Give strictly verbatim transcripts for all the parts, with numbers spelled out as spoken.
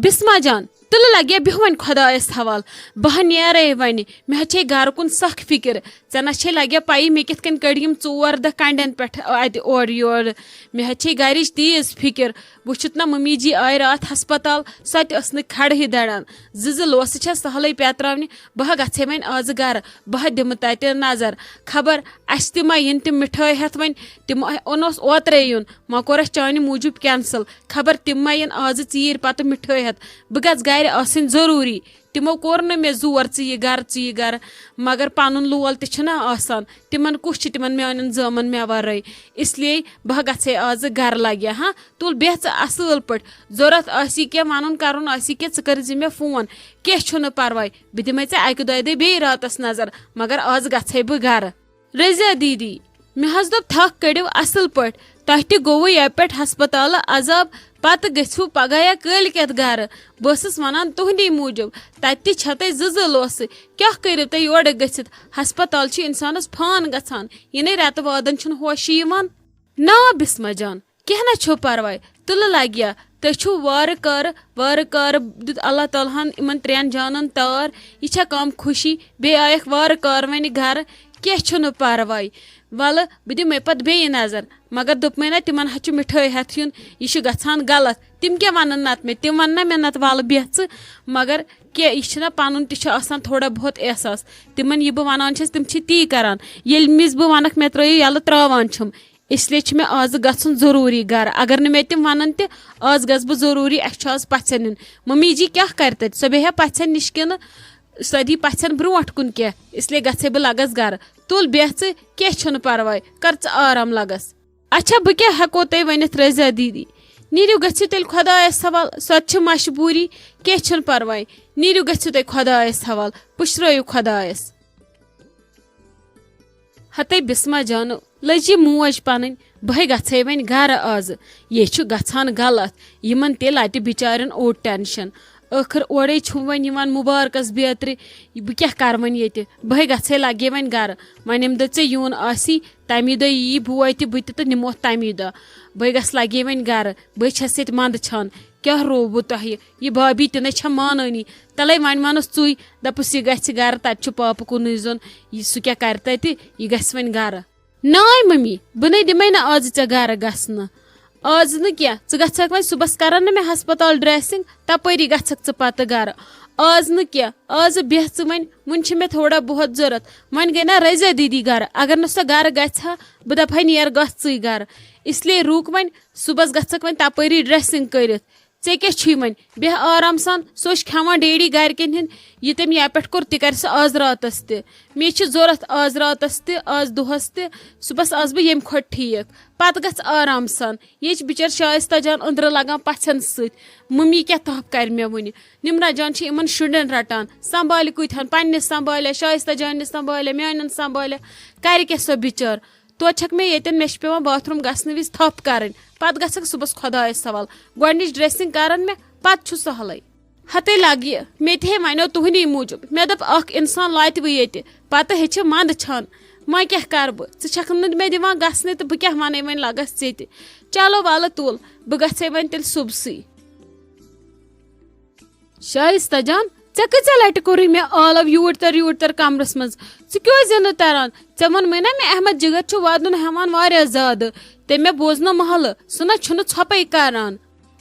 بسمہ جان، تیٚلہِ لگہِ بیٚہہ وۄنۍ خۄدایس حوال۔ بہٕ ہا نیرے وۄنۍ، مےٚ ہا چھے گرٕ کُن سخ فکر۔ ژےٚ نہ چھے لگہِ پَیی مےٚ کِتھ کٔنۍ کٔڑۍ یِم ژور دۄہ کنڈٮ۪ن پٮ۪ٹھ اتہِ اورٕ یورٕ۔ مےٚ ہا چھے گرِچ تیٖژ فکر۔ وٕچھُتھ نہ ممی جی آیہِ راتھ ہسپتال، سۄ تہِ ٲس نہٕ کھڑہٕے دڑان۔ زٕ زٕ لوسہٕ چھس سہلٕے پیتراونہِ۔ بہٕ ہا گژھے وۄنۍ آزٕ گرٕ، بہٕ ہا دِمہٕ تتہِ نظر۔ خبر اسہِ تہِ ما یِن تِم مِٹھٲے ہٮ۪تھ وۄنۍ۔ تِمو اوٚن اوس اوترے یُن، وۄنۍ کوٚر اسہِ چانہِ موٗجوٗب کینسل۔ خبر تِم ما یِن آزٕ ژیٖرۍ پتہٕ مِٹھٲے ہٮ۪تھ۔ بہٕ گژھٕ گرِ آسٕنۍ ضروٗری۔ تِمو کوٚر نہٕ مےٚ زور، ژٕ یہِ گرٕ، ژٕ یہِ گرٕ۔ مگر پنُن لول تہِ چھُنہ آسان۔ تِمن کُس چھُ تِمن میانٮ۪ن زٲمن مےٚ ورٲے؟ اس لیے بہٕ گژھے آزٕ گرٕ لگہِ ہا۔ تُل بیٚہہ ژٕ اصل پٲٹھۍ۔ ضروٗرت آسی کینٛہہ ونُن کرُن آسی کینٛہہ، ژٕ کٔرۍ زِ مےٚ فون۔ کینٛہہ چھُنہٕ پرواے، بہٕ دِمے ژےٚ اکہِ دۄیہِ دۄہہِ بیٚیہِ راتس نظر، مگر آز گژھے بہٕ گرٕ۔ رضیہ دیدی، مےٚ حظ دوٚپ تھکھ کٔڑِو اصل پٲٹھۍ، تۄہہِ تہِ گوٚوٕ یپہِ پٮ۪ٹھ ہسپتالہٕ عذاب، پتہٕ گٔژھِو پگاہ یا کٲلۍکٮ۪تھ گرٕ۔ بہٕ ٲسٕس ونان تُہنٛدی موٗجوٗب، تتہِ تہِ چھےٚ تۄہہِ زٕ زٕ لوسہٕ، کیٛاہ کٔرِو تُہۍ یورٕ گٔژھِتھ؟ ہسپتال چھِ انسانس پھان گژھان، یِنَے رٮ۪تہٕ وادن چھُنہٕ ہوشی یِوان۔ نا بسمہ جان، کینٛہہ نہ چھُ پرواے، تُلہٕ لگہِ یا۔ تُہۍ چھِو وارٕ کارٕ، وارٕ کارٕ دیُت اللہ تعالیٰ ہن یِمن ترٛٮ۪ن جانن تار۔ یہِ چھےٚ کم خوشی، بیٚیہِ آیکھ وارٕ کارٕ وۄنۍ گرٕ، کینٛہہ چھُنہٕ پرواے۔ ولہٕ بہٕ دِمے پتہٕ بیٚیہِ نظر، مگر دوٚپمَے نہ تِمن ہا چھُ مِٹھٲے ہٮ۪تھ یُن، یہِ چھُ گژھان غلط۔ تِم کیٛاہ ونن نتہٕ مےٚ؟ تِم ونن نہ مےٚ نتہٕ ولہٕ بیٚہہ ژٕ، مگر کینٛہہ یہِ چھُنہ پنُن تہِ چھُ آسان تھوڑا بہت احساس۔ تِمن یہِ بہٕ ونان چھَس تِم چھِ تی کران، ییٚلہِ مِس بہٕ ونکھ مےٚ ترٲیِو یَلہٕ تراوان چھِم۔ اس لیے چھُ مےٚ آزٕ گژھُن ضروٗری گرٕ۔ اگر نہٕ مےٚ تِم ونن تہِ، آز گژھٕ بہٕ ضروٗری، اسہِ چھُ آز پژھٮ۪ن یُن۔ ممی جی کیٛاہ کرِ تتہِ؟ سۄ بیٚہیا پژھٮ۪ن نِش کِنہٕ سۄ دی پژھٮ۪ن برونٛٹھ کُن کینٛہہ؟ اس لیے گژھے بہٕ لگس گرٕ۔ تُل بیٚہہ ژٕ، کینٛہہ چھُنہٕ پرواے، کر ژٕ آرام لگس۔ اچھا، بہٕ کیٛاہ ہٮ۪کو تۄہہِ ؤنِتھ رضیہ دیدی؟ نیٖرِو گٔژھِو تیٚلہِ خۄدایس حوال، سۄ تہِ چھِ مجبوٗری، کینٛہہ چھُنہٕ پرواے۔ نیٖرِو گٔژھِو تُہۍ خۄدایس حوال، پُشرٲیِو خۄدایس۔ ہتے بسمہ جانو، لٔج یہِ موج پنٕنۍ، بہٕ ہے گژھے وۄنۍ گرٕ آزٕ۔ یے چھُ گژھان غلط، یِمن تہِ لٹہِ بچارٮ۪ن اوٚڑ ٹینشن۔ ٲخٕر اورے چھُم وۄنۍ یِوان مُبارکس بیترِ، بہٕ کیٛاہ کرٕ وۄنۍ ییٚتہِ؟ بہٕ ہے گژھے لگے وۄنۍ گرٕ۔ وۄنۍ ییٚمہِ دۄہ ژےٚ یُن آسی، تمی دۄہ یی بوے تہِ بہٕ تہِ تہٕ نِموتھ تمی دۄہ۔ بہٕ ہے گژھٕ لگے وۄنۍ گرٕ، بہٕ ہے چھس ییٚتہِ منٛدٕ چھان۔ کیٛاہ روو بہٕ تۄہہِ؟ یہِ بابی تہِ نَے چھےٚ مانٲنی۔ تَلَے وۄنۍ وَنُس ژٕے، دَپُس یہِ گژھِ گَرٕ، تَتہِ چھُ پاپہٕ کُنُے زوٚن، یہِ سُہ کیٛاہ کَرِ تَتہِ؟ یہِ گژھِ وۄنۍ گَرٕ۔ ناے مٔمی، بہٕ نَے دِمَے نہٕ آزٕ ژےٚ گَرٕ گژھنہٕ۔ آز نہٕ کینٛہہ، ژٕ گژھکھ وۄنۍ صُبحَس کَرَن نہٕ مےٚ ہسپتال ڈرٛیسِنٛگ، تَپٲری گژھکھ ژٕ پَتہٕ گَرٕ۔ آز نہٕ کینٛہہ، آزٕ بیٚہہ ژٕ وۄنۍ، وٕنہِ چھِ مےٚ تھوڑا بہت ضوٚرَتھ۔ وۄنۍ گٔے نہ رضیہ دیدی گَرٕ، اگر نہٕ سۄ گَرٕ گژھِ ہا، بہٕ دَپہٕ ہا نیر گژھ ژٕے گَرٕ۔ اس لیے رُک وۄنۍ، صُبحَس گژھکھ وۄنۍ تَپٲری ڈرٛیسِنٛگ کٔرِتھ۔ ژےٚ کیٛاہ چھُے وۄنۍ؟ بیٚہہ آرام سان، سُہ چھُ کھٮ۪وان ڈیڈی گرِکٮ۪ن ہُنٛد، یہِ تٔمۍ یَپٮ۪ٹھ کوٚر، تہِ کَرِ سُہ آز راتَس تہِ۔ مےٚ چھِ ضوٚرَتھ آز راتَس تہِ، آز دۄہَس تہِ، صُبحَس آسہٕ بہٕ ییٚمہِ کھۄتہٕ ٹھیٖک۔ پَتہٕ گژھٕ آرام سان۔ یہِ چھِ بِچٲر شایستہ جان أنٛدرٕ لَگان پَژھٮ۪ن سۭتۍ۔ مٔمی کیٛاہ تَپھ کَرِ مےٚ وٕنہِ؟ نِمرا جان چھِ یِمَن شُرٮ۪ن رَٹان، سنٛبھالہِ کۭتۍ ہَن، پنٛنِس سنٛبھالیا، شایستہ جانہِ سنٛبھالیا، میٛانٮ۪ن سنٛبھالیا، کَرِ کیٛاہ سۄ بِچٲر؟ توتہِ چھکھ مےٚ ییٚتٮ۪ن، مےٚ چھِ پٮ۪وان باتھ روٗم گژھنہٕ وِزِ تھپھ کرٕنۍ، پتہٕ گژھکھ صُبحس خۄدایس حوالہٕ۔ گۄڈٕنِچ ڈریسنگ کرن مےٚ، پتہٕ چھُ سہلٕے۔ ہتے لگہِ، مےٚ تہِ ہے ونیو تُہنٛدی موٗجوٗب۔ مےٚ دوٚپ، اکھ انسان لاتہِ وۄنۍ ییٚتہِ، پتہٕ ہیٚچھِ منٛدٕ چھان۔ وۄنۍ کیٛاہ کرٕ بہٕ؟ ژٕ چھکھ نہٕ مےٚ دِوان گژھنٕے تہٕ بہٕ کیٛاہ ونَے وۄنۍ لگس ژےٚ تہِ؟ چلو ولہٕ تُل، بہٕ گژھے وۄنۍ تیٚلہِ صُبسٕے۔ شایستہ جان، ژےٚ کۭژاہ لٹہِ کوٚرُے مےٚ آلو یوٗرۍ تر یوٗرۍ تر کمرس منٛز؟ ژٕ کیٛازِ نہٕ تران؟ ژےٚ ووٚنمَے نا مےٚ احمد جگر چھُ ودُن ہٮ۪وان واریاہ زیادٕ۔ تٔمۍ مےٚ بوزنو محلہٕ، سُہ نہ چھُنہٕ ژھۄپے کران۔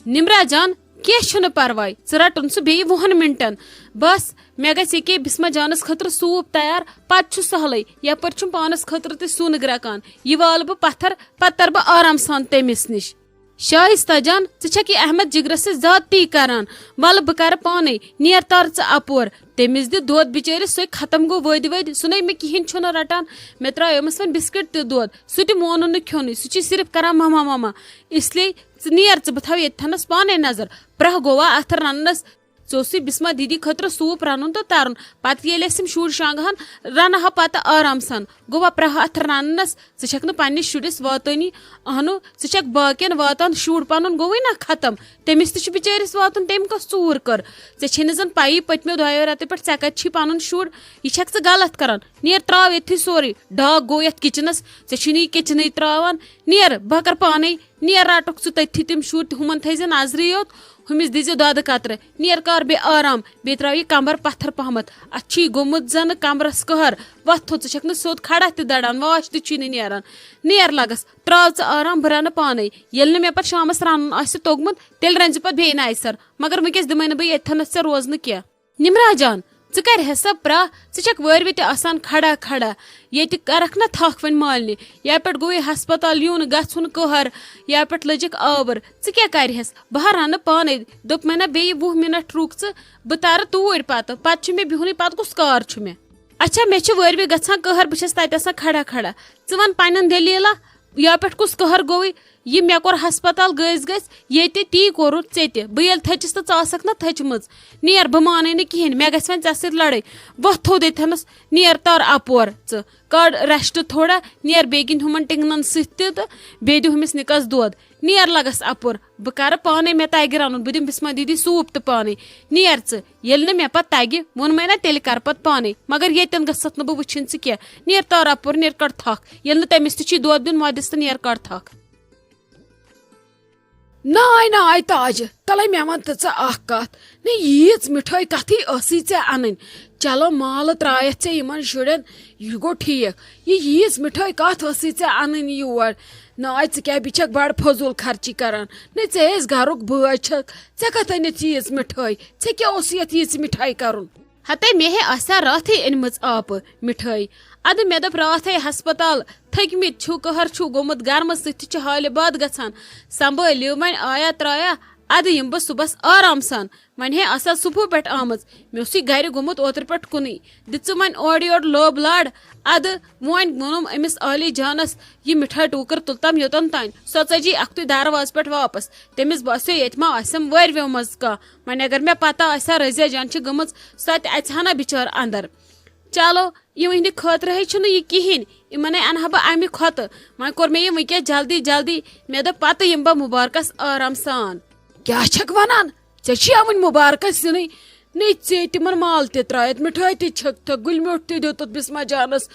نمرا جان، کینٛہہ چھُنہٕ پرواے، ژٕ رٹُن سُہ بیٚیہِ وُہن منٹن۔ بس، مےٚ گژھِ ییٚکیٛاہ بسمہ جانس خٲطرٕ سوٗپ تیار، پتہٕ چھُ سہلٕے، یپٲرۍ چھُم پانس خٲطرٕ تہِ سیُن گرٛٮ۪کان۔ یہِ والہٕ بہٕ پتھر، پتہٕ ترٕ بہٕ آرام سان تٔمِس نِش۔ شایستہ جان، ژٕ چھکھ یہِ احمد جگرس سۭتۍ زیادتی کران۔ ولہٕ بہٕ کرٕ پانے، نیر تر ژٕ اپور۔ تٔمِس دِ دۄد بِچٲرِس، سُے ختم گوٚو ؤدۍ ؤدۍ، سُہ نے مےٚ کِہینۍ چھُنہٕ رٹان۔ مےٚ ترٛایومس وۄنۍ بسکٹ تہِ دۄد، سُہ تہِ مونُن نہٕ کھیوٚنُے، سُہ چھُے صرف کران مما مما۔ اس لیے ژٕ نیر، ژٕ، بہٕ تھاوٕ ییٚتہِ تھنس پانے نظر۔ پرٛاہ گوٚوا اتھ رننس؟ ژےٚ اوسُے بسمہ دیدی خٲطرٕ سوٗپ رنُن تہٕ ترُن۔ پتہٕ ییٚلہِ أسۍ یِم شُرۍ شۄنٛگہٕ ہن، رنہٕ ہا پتہٕ آرام سان۔ گوٚوا پرٛاہ اتھ رننس؟ ژٕ چھکھ نہٕ پننِس شُرِس واتٲنی۔ اہنو، ژٕ چھکھ باقین واتان، شُر پنُن گوٚوٕے نا ختم۔ تٔمِس تہِ چھُ بِچٲرِس واتُن، تٔمۍ کۄس ژوٗر کٔر؟ ژےٚ چھے نہٕ زن پَیی پٔتمیو دۄیو رٮ۪تو پٮ۪ٹھ ژےٚ کتہِ چھی پنُن شُر؟ یہِ چھکھ ژٕ غلط کران۔ نیر، تراو ییٚتھی سورُے۔ ڈاکھ گوٚو یتھ کچنس، ژےٚ چھُے نہٕ یہِ کچنٕے تراوان۔ نیر، بہٕ کرٕ پانے۔ نیر رٹُکھ ژٕ تٔتھی تِم شُرۍ تہِ، ہُمن تھٲیزِ نظرٕے یوت، ہُمِس دیٖزِ دۄدٕ قطرٕ۔ نیر کر بیٚیہِ آرام، بیٚیہِ ترٛاو یہِ کمبر پتھر پہمتھ۔ اتھ چھی گوٚمُت زنہٕ کمبرس قہر۔ وۄتھ تھوٚد، ژٕ چھکھ نہٕ سیوٚد کھڑا تہِ دڑان، واش تہِ چھی نہٕ نیران۔ نیر لگس، ترٛاو ژٕ آرام، بہٕ رنہٕ پانے۔ ییٚلہِ نہٕ مےٚ پتہٕ شامس رنُن آسہِ توٚگمُت، تیٚلہِ رنزِ پتہٕ بیٚیہِ نَیہِ سر۔ مگر وٕنکیٚس دِمے نہٕ بہٕ ییٚتھنس ژےٚ روزنہٕ کینٛہہ۔ نمرا جان، ژٕ کر ہٮ۪س سا پرٛاہ؟ ژٕ چھکھ وٲروِ تہِ آسان کھڑا کھڑا۔ ییٚتہِ کرکھ نہ تھکھ وۄنۍ مالنہِ۔ یپٲٹھۍ گوٚوُے ہسپتال یُن گژھُن قہر، یپٲٹھۍ لٔجِکھ آور۔ ژٕ کیٛاہ کرِہٮ۪س؟ بہٕ ہا رنہٕ پانے۔ دوٚپمَے نہ، بیٚیہِ وُہ منٹ رُک ژٕ، بہٕ ترٕ توٗرۍ پتہٕ۔ پتہٕ چھُ مےٚ بِہُنٕے، پتہٕ کُس کار چھُ مےٚ؟ اچھا، مےٚ چھِ وٲروِ گژھان قہر، بہٕ چھَس تَتہِ آسان کھڑا کھڑا۔ ژٕ وَن پنٛنٮ۪ن دٔلیٖلہ، یپٲٹھۍ کُس قہر گوٚوُے؟ یہِ مےٚ کوٚر ہسپتال گٔژھۍ گٔژھۍ، ییٚتہِ تی کوٚرُتھ ژےٚ تہِ۔ بہٕ ییٚلہِ تھٔچِس تہٕ ژٕ آسکھ نہ تھٔچمٕژ۔ نیر، بہٕ مانَے نہٕ کِہیٖنۍ، مےٚ گژھِ وۄنۍ ژےٚ سۭتۍ لڑٲے۔ وۄتھ تھوٚد ییٚتھٮ۪نَس، نیر تَر اَپور ژٕ۔ کڑ rest تھوڑا، نیر بیٚیہِ گِنٛد ہُمن ٹِنٛگنَن سۭتۍ تہِ تہٕ بیٚیہِ دِ ہُمِس نِکَس دۄد۔ نیر لگس اَپُر، بہٕ کرٕ پانے، مےٚ تگہِ رنُن، بہٕ دِمہٕ بسمہ دیدی soup تہٕ پانے۔ نیر ژٕ، ییٚلہِ نہٕ مےٚ پتہٕ تگہِ، ووٚنمَے نہ، تیٚلہِ کر پتہٕ پانے۔ مگر ییٚتٮ۪ن گٔژھتھ نہٕ بہٕ وٕچھِنۍ ژٕ کینٛہہ۔ نیر تار اَپُر، نیر کڑ تھکھ۔ ییٚلہِ نہٕ تٔمِس تہِ چھی دۄد دیُن، مۄدِس تہٕ نیر کڑ تھکھ۔ ناے ناے تاجہِ، تلے مےٚ وَن تہٕ ژٕ اکھ کتھ۔ نہ، ییٖژ مِٹھٲے کتھٕے ٲسٕے ژےٚ انٕنۍ؟ چلو، مالہٕ ترٛایَتھ ژےٚ یِمن شُرٮ۪ن، یہِ گوٚو ٹھیٖک۔ یہِ ییٖژ مِٹھٲے کتھ ٲسٕے ژےٚ انٕنۍ یور؟ ناے، ژٕ کیٛاہ بیٚچھکھ بڑٕ فضوٗل خرچی کران؟ نہ، ژےٚ ٲسۍ گرُک بٲے چھکھ، ژےٚ کتھ أنِتھ ییٖژ مِٹھٲے؟ ژےٚ کیٛاہ اوس یتھ ییٖژ مِٹھٲے کرُن؟ ہتے مےٚ ہے آسہِ ہا راتھٕے أنمٕژ آپہٕ مِٹھٲے۔ ادٕ مےٚ دوٚپ راتھے ہسپتال، تھٔکۍ مٕتۍ چھِو، قہر چھُو گوٚمُت، گرمہٕ سۭتۍ تہِ چھِ حالہِ باد گژھان۔ سنبھٲلِو وۄنۍ، آیا ترایا، ادٕ یِمہٕ بہٕ صُبحس آرام سان۔ وۄنۍ ہے آسہٕ ہا صُبحہٕ پٮ۪ٹھ آمٕژ، مےٚ اوسُے گرِ گوٚمُت اوترٕ پٮ۪ٹھ کُنُے۔ دِژٕ وۄنۍ اورٕ یورٕ لوب لاڑ۔ ادٕ وۄنۍ ووٚنُم أمِس عالی جانس، یہِ مِٹھٲے ٹوٗکٕر تُلتم یوٚتن تانۍ، سۄ ژجی اکھتُے دروازٕ پٮ۪ٹھ واپس۔ تٔمِس باسیو ییٚتہِ ما آسٮ۪م وٲروِیو منٛز کانٛہہ۔ وۄنۍ اگر مےٚ پتہ آسہِ ہا رضیہ جان چھِ گٔمٕژ، سۄ تہِ اژِ ہا نہ بِچٲر اندر۔ چلو، یِہنٛدِ خٲطرٕ ہے چھُنہٕ یہِ کِہیٖنۍ، یِمن ہے انہٕ ہا بہٕ امہِ کھۄتہٕ۔ وۄنۍ کوٚر مےٚ یہِ وٕنکیٚس جلدی جلدی، مےٚ دوٚپ پتہٕ یِمہٕ بہٕ مُبارکس آرام سان۔ کیٛاہ چھکھ ونان؟ ژےٚ چھُیا وُنہِ مُبارکس یِنٕے؟ نے، ژےٚ تِمن مال تہِ ترٛٲیِتھ، مِٹھٲے تہِ چھکھ تھٲو، گُلۍ میوٗٹھ تہِ دیُتُتھ بسمہ جانس۔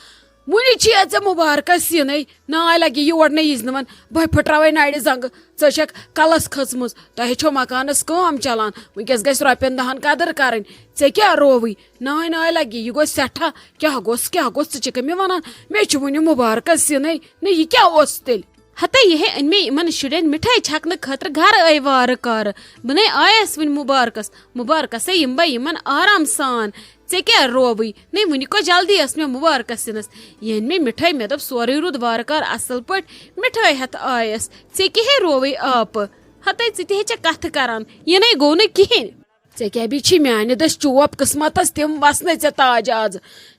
وُنہِ چھِیا ژےٚ مُبارکس یِنٕے؟ ناے لگہِ یور نہٕ یِژ نہٕ وۄنۍ، بہٕ پھٕٹراوے نرِ زنگہٕ۔ ژٕ چھکھ کلس کھٔژمٕژ، تۄہہِ چھو مکانس کٲم چلان، وٕنکیٚس گژھِ رۄپین دہن قدر کرٕنۍ۔ ژےٚ کیٛاہ رووٕے؟ ناے ناے لگہِ، یہِ گوٚو سٮ۪ٹھاہ۔ کیٛاہ گوٚژھ، کیٛاہ گوٚژھ؟ ژٕ چھکھ مےٚ ونان، مےٚ چھُ وُنہِ مُبارکس یِنٕے۔ نہ، یہِ کیٛاہ اوس تیٚلہِ؟ ہتے یہِ ہے أنۍ مےٚ یِمن شُرٮ۪ن مِٹھٲے چھکنہٕ خٲطرٕ گرٕ ٲے وارٕ کارٕ۔ بہٕ نے آیس وُنہِ مُبارکس۔ مُبارکسے یِمہٕ بہٕ یِمن آرام سان۔ ژےٚ کیٛاہ رووٕے؟ نے، وُنہِ کۄس جلدی ٲس مےٚ مُبارکس یِنس؟ یہِ أنۍ مےٚ مِٹھٲے، مےٚ دوٚپ سورُے روٗد وارٕ کارٕ اصل پٲٹھۍ۔ مِٹھٲے ہٮ۪تھ آیس۔ ژےٚ کیٛاہ ہے رووٕے آپہٕ؟ ہتے ژٕ تہِ ہے چھکھ کتھٕ کران، یہِ نے گوٚو نہٕ کِہیٖنۍ۔ ژےٚ کیٛاہ بیٚیہِ چھی میانہِ دٔسۍ چوب قٕسمتس، تِم وسنے ژےٚ تاج از۔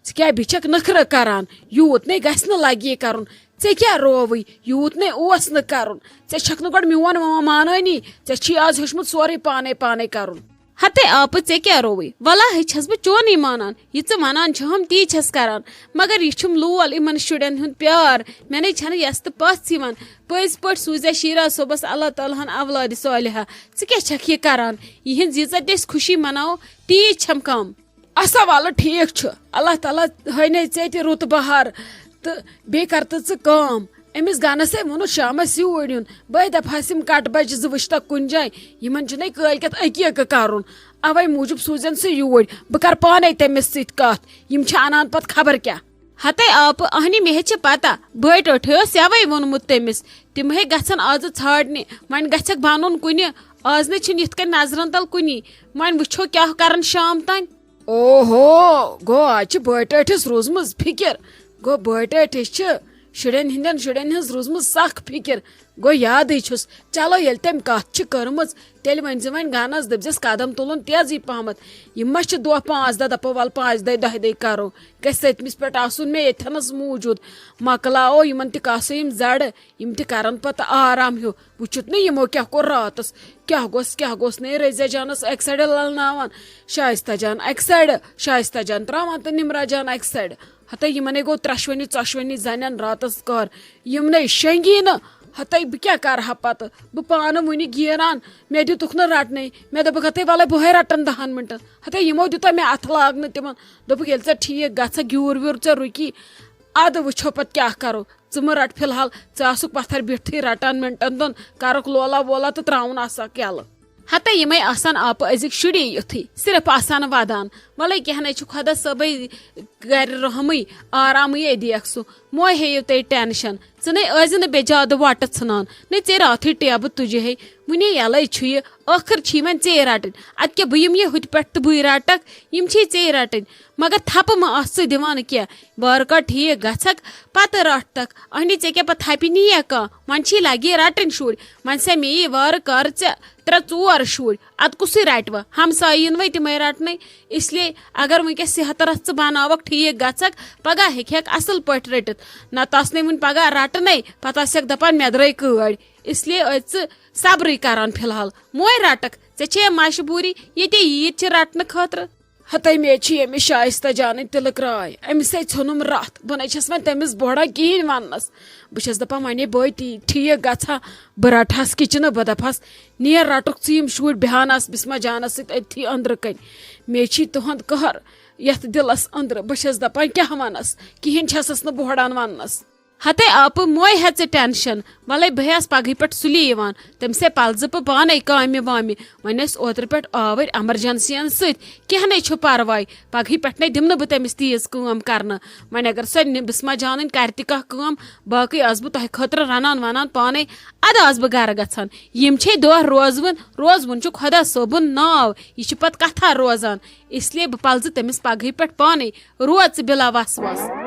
ژٕ کیٛاہ بیٚیہِ چھکھ نخرٕ کران؟ یوٗت نے گژھِ نہٕ لگہِ کرُن۔ ژےٚ کیٛاہ رووٕے؟ یوٗت نے اوس نہٕ کرُن۔ ژےٚ چھکھ نہٕ گۄڈٕ میون ماما مانٲنی۔ ژےٚ چھی از ہیوٚچھمُت سورُے پانے پانے کرُن۔ ہتے آپہٕ، ژےٚ کیٛاہ رووٕے؟ ولا ہے چھس بہٕ چونٕے مانان۔ یہِ ژٕ ونان چھہم، تی چھس کران۔ مگر یہِ چھُم لول، یِمن شُرٮ۪ن ہُنٛد پیار۔ مےٚ نے چھنہٕ یس تہٕ پژھ یِوان۔ پٔزۍ پٲٹھۍ سوٗزیا شیٖرا صٲبس اللہ تعالیٰ ہن اولادِ صالحہ۔ ژٕ کیٛاہ چھکھ یہِ کران؟ یِہنٛز ییٖژاہ تہِ أسۍ خوشی مناوو، تیٖژ چھم کم۔ اچھا، ولہٕ ٹھیٖک چھُ، اللہ تعالیٰ ہٲینَے ژےٚ تہِ رُت بہار تہٕ بیٚیہِ کر تہٕ ژٕ کٲم۔ أمِس گنس ہے ووٚنُتھ شامس یوٗرۍ یُن، بہٕ ہے دپہٕ ہس یِم کٹہٕ بچہِ زٕ وٕچھتکھ کُنہِ جایہِ، یِمن چھُنے کٲلۍ کٮ۪تھ عقیٖقہٕ کرُن۔ اوے موٗجوٗب سوٗزن سُہ یوٗرۍ، بہٕ کرٕ پانے تٔمِس سۭتۍ کتھ، یِم چھِ انان پتہٕ خبر کیٛاہ۔ ہتے آپہٕ، اہنہِ مےٚ ہے چھِ پتہ، بٲے ٹٲٹھے اوس یوے ووٚنمُت تٔمِس۔ تِم ہے گژھن آزٕ ژھانڈنہِ، وۄنۍ گژھکھ بنُن کُنہِ۔ آز نے چھِنہٕ یِتھ کٔنۍ نظرن تل کُنی۔ وۄنۍ وٕچھو کیٛاہ کرن شام تام۔ اوہو، گوٚو آز چھِ بٲے ٹٲٹھِس روٗزمٕژ فِکر۔ گوٚو بٲے ٹٲٹھِس چھِ شُرٮ۪ن ہٕنٛدٮ۪ن شُرٮ۪ن ہٕنٛز روٗزمٕژ سخ فِکر۔ گوٚو یادٕے چھُس۔ چلو، ییٚلہِ تٔمۍ کَتھ چھِ کٔرمٕژ، تیٚلہِ ؤنۍ زِ وۄنۍ گَنَس، دٔپۍ زٮ۪س قدم تُلُن تیزٕے پَہمَتھ۔ یِم ما چھِ دۄہ پانٛژھ دۄہ، دَپو وَلہٕ پانٛژِ دۄہہِ، دَہہِ دۄہہِ کَرو۔ گژھِ سٔتمِس پٮ۪ٹھ آسُن مےٚ ییٚتھٮ۪نَس موٗجوٗد۔ مۄکلاوو یِمَن تہِ کاسو یِم زَرٕ، یِم تہِ کَرَن پَتہٕ آرام ہیوٗ۔ وٕچھُتھ نہٕ یِمو کیٛاہ کوٚر راتَس؟ کیٛاہ گوٚژھ، کیٛاہ گوٚژھ نے رضیہ جانَس اَکہِ سایڈٕ لَلناوان، شایستہ جان اَکہِ سایڈٕ، شایستہ جان ترٛاوان تہٕ نِمرا جان اَکہِ سایڈٕ۔ ہتہ یِمنے گوٚو ترٛشوٕنی ژۄشوٕنی زنٮ۪ن راتس کار۔ یِمنے شۄنگی نہٕ۔ ہتہ بہٕ کیٛاہ کرٕ ہا پتہٕ؟ بہٕ پانہٕ وُنہِ گیران۔ مےٚ دِتُکھ نہٕ رٹنَے۔ مےٚ دوٚپُکھ، ہتے ولے بہے رٹن دہن منٹن۔ ہتے یِمو دیُتا مےٚ اتھٕ لاگنہٕ تِمن۔ دوٚپُکھ، ییٚلہِ ژےٚ ٹھیٖک گژھکھ، گیوٗر ویوٗر ژےٚ رُکی، ادٕ وٕچھو پتہٕ کیٛاہ کرو۔ ژٕ مہٕ رٹ فی الحال، ژٕ آسُکھ پتھر بیٹھٕے رٹان منٹن دۄن، کرُکھ لولا وولا تہٕ تراوُن آسکھ یلہٕ۔ ہتے یِمے آسان آپہٕ أزِکۍ شُری یُتھُے، صرف آسان ودان۔ وَلَے کینٛہہ نَے چھُ خۄدا صٲبٕے گرِ رحمٕے، آرامٕے دیکھ سُہ۔ موے ہیٚیِو تُہۍ ٹینشن، ژٕ نَے ٲسۍ زِ نہٕ بیٚیہِ زیادٕ وۄٹہٕ ژھٕنان، نَے ژےٚ راتھٕے ٹیبہٕ تُجہِ ہے۔ وُنہِ یَلَے چھُ یہِ، ٲخٕر چھِ یِمن ژے رَٹٕنۍ۔ اَدٕ کیٛاہ بہٕ یِمہٕ یہِ ہُتہِ پٮ۪ٹھ تہٕ بٕے رَٹَکھ، یِم چھِ ژے رَٹٕنۍ۔ مگر تھپہٕ مہ آس ژٕ دِوان کینٛہہ، وارٕ کار ٹھیٖک گژھکھ، پتہٕ رَٹھ تَکھ۔ اہنہِ ژےٚ کیٛاہ پتہٕ تھپہِ نِیہ کانٛہہ، وۄنۍ چھی لگی رَٹٕنۍ شُرۍ۔ وۄنۍ سا مے یی وارٕ کارٕ ژےٚ ترٛےٚ ژور شُرۍ، اَدٕ کُسٕے رَٹہِ وۄنۍ؟ ہمسایہِ یِن وۄنۍ تِمے رَٹنَے۔ اس لیے اگر وٕنکیٚس صحت رَژھ ژٕ بناوکھ، ٹھیٖک گژھکھ، پگاہ ہیٚکہِ ہٮ۪کھ اَصٕل پٲٹھۍ رٔٹِتھ۔ نہ تَس نے وٕنہِ پگاہ رَٹہٕ نے، پَتہٕ آسٮ۪کھ دَپان مےٚ درٛاے کٲڑۍ۔ اس لیے ٲسۍ ژٕ صبرٕے کران فی الحال۔ موے رَٹَکھ، ژےٚ چھے مجبوٗری، ییٚتے عیٖد چھِ رَٹنہٕ خٲطرٕ۔ ہتے مے چھِ ییٚمِس شایستہ جانٕنۍ تِلہٕ کرٛاے، أمِس ہے ژھیوٚنُم رَتھ۔ بہٕ نے چھَس وۄنۍ تٔمِس بۄڑان کِہیٖنۍ وَننَس۔ بہٕ چھَس دَپان وۄنۍ ہے بٲے تی ٹھیٖک گژھان، بہٕ رَٹہٕ ہَس کِچنہٕ، بہٕ دَپہٕ ہَس نیر رَٹُکھ ژٕ یِم شُرۍ، بیٚہان آس بِسمہ جانَس سۭتۍ أتھی أنٛدرٕ کَنۍ۔ مے چھی تُہُنٛد قہر یَتھ دِلَس أنٛدرٕ، بہٕ چھَس دَپان کیٛاہ وَنَس، کِہیٖنۍ چھَسَس نہٕ بۄڑان وَننَس۔ ہتے آپہٕ موے ہےٚ ژٕ ٹینشن، وَلَے بہٕ ہیٚس پگہٕے پٮ۪ٹھ سُلی یِوان، تٔمِس ہے پَلزٕ بہٕ پانَے کامہِ وامہِ۔ وۄنۍ ٲسۍ اوترٕ پٮ۪ٹھ آوٕرۍ ایمرجنسین سۭتۍ، کینٛہہ نے چھُ پرواے، پگہٕے پٮ۪ٹھ نے دِمہٕ نہٕ بہٕ تٔمِس تیٖژ کٲم کرنہٕ۔ وۄنۍ اگر سۄ نہِ-، بسمہ جانٕنۍ کرِ تہِ کانٛہہ کٲم، باقٕے آسہٕ بہٕ تۄہہِ خٲطرٕ رنان ونان پانے، ادٕ آسہٕ بہٕ گرٕ گژھان۔ یِم چھے دۄہ روزوٕنۍ، روزوُن چھُ خۄدا صٲبُن ناو، یہِ چھِ پتہٕ کتھا روزان۔ اس لیے بہٕ پلزٕ تٔمِس پگہٕے پٮ۪ٹھ پانے، روز ژٕ بلا وسواس۔